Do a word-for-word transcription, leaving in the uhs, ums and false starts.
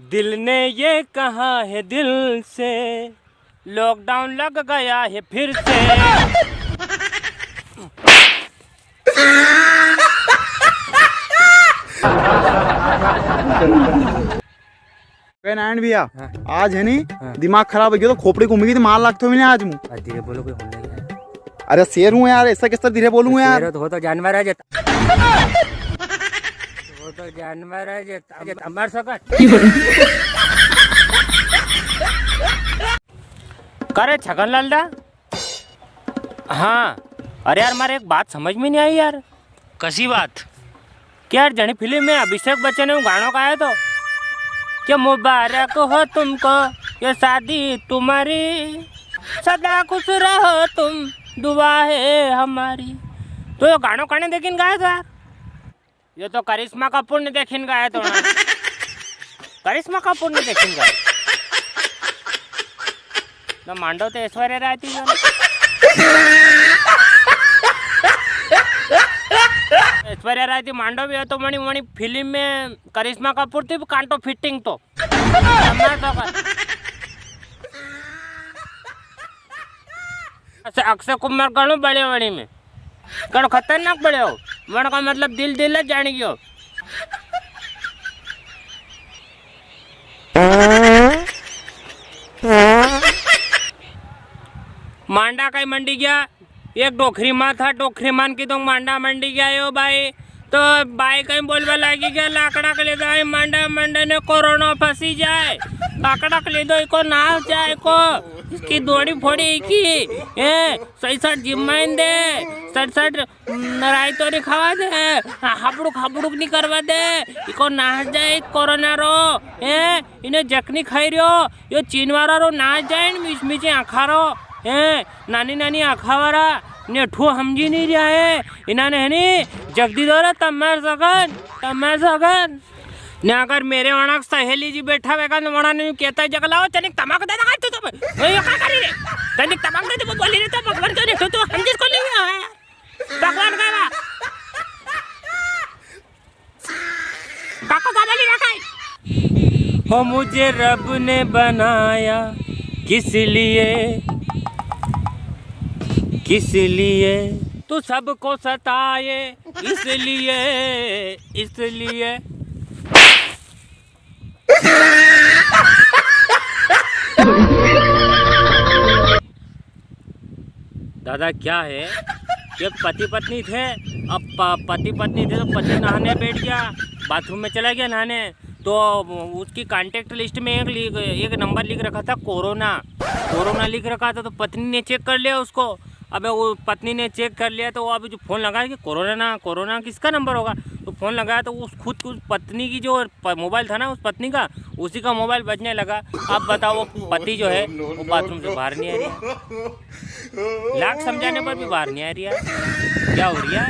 दिल ने ये कहा है दिल से, लॉकडाउन लग गया है फिर से। ए नारायण भैया, हाँ। आज है नी, हाँ। दिमाग खराब हो गया तो खोपड़ी घूमी गई तो मार लागतो भी नी आज मूं। आ, धीरे बोलो, कोई होने लगे। अरे शेर हूँ यार, ऐसा किस तरह धीरे बोलूँ यार? शेर हो तो, हो तो जानवर है जे। हो तो जानवर है जे, जे तमार सकत। करे छगनलाल दा? हाँ, अरे यार, मारे एक बात समझ में नी आई यार। कसी बात? कि यार, जणी फिल्म में अभिषेक बच्चन ने गाणो गायो तो, कि मुबारक हो तुमको ये शादी तुम्हारी, सदा खुश रहो तुम, दुआ है हमारी। तो यो गाणो कणे देखिन गायो तो यार? यो तो करिश्मा कपूर ने देखिन गायो तो ना। करिश्मा कपूर ने देखिन गायो। ना मांडो तो ऐश्वर्या राय थी जो। ऐश्वर्या राय थी मांडो भी हो तो मणी, मणी फिल्म में करिश्मा कपूर थी कांटो फिटिंग तो। अक्षय, अक्षय कुमार घणो बड़े वणी में। घणो खतरनाक बड़े हो। वण का मतलब दिल दिल जान गयो। मांडा कई मंडी गया, एक डोकरी माँ था, डोकरी माँ ने कीधो मांडा मंडी गया यो बाई, तो बाई कई बोलवा लागी गया, लाकड़ा के ले जाए मांडा, मांडा ने कोरोना फंसी जाए, लाकड़ा के ले दो इको नाश जाए को, इसकी दोड़ी फोड़ी की, ए, सही सर जिम्माइन दे, सर सर रायतो नी खावा दे, हाबड़ुक हाबड़ुक नी करवा दे, इको नाश जाए कोरोना रो, हैं? इने जखनी खाई रियो, यो चीन वाला रो नाश जाए न मीच मीचे आँखा रो, हैं? नानी नानी आँखा वाला, ने ठो हमजी नी रिया है, इनाने है नी, जगदी दो रे, तमार सगन, तमार सगन। ने अगर मेरे वणा सहेली जी बैठा वेगा, न वणा ने केता जगलाओ, तनिक तमाकू दे दे, तू तो, ए, यो का करी रे? तनिक तमाकू दे, तू बोली रे, तो भगवान क्यों नहीं, तू, तू हमजी को नहीं हुआ है? भगवान का बा-, काको गाबा नी रखाय। हो मुझे रब ने बनाया किस लिए, किस लिए? तू सबको सताए इसलिए, इसलिए। दादा, क्या है, एक पति पत्नी थे। अब प-, पति पत्नी थे तो पति नहाने बैठ गया, बाथरूम में चला गया नहाने, तो उसकी कॉन्टैक्ट लिस्ट में एक लिख, एक नंबर लिख रखा था कोरोना, कोरोना लिख रखा था, तो पत्नी ने चेक कर लिया उसको। अबे वो पत्नी ने चेक कर लिया, तो वो अभी जो फोन लगाया कि कोरोना ना, कोरोना किसका नंबर होगा, तो फोन लगाया तो उस खुद, उस पत्नी की जो प-, मोबाइल था ना उस पत्नी का, उसी का मोबाइल बजने लगा। अब बताओ, वो पति जो है, वो बाथरूम से बाहर नहीं आ रही है, लाख समझाने पर भी बाहर नहीं आ रही है, क्या हो रही है?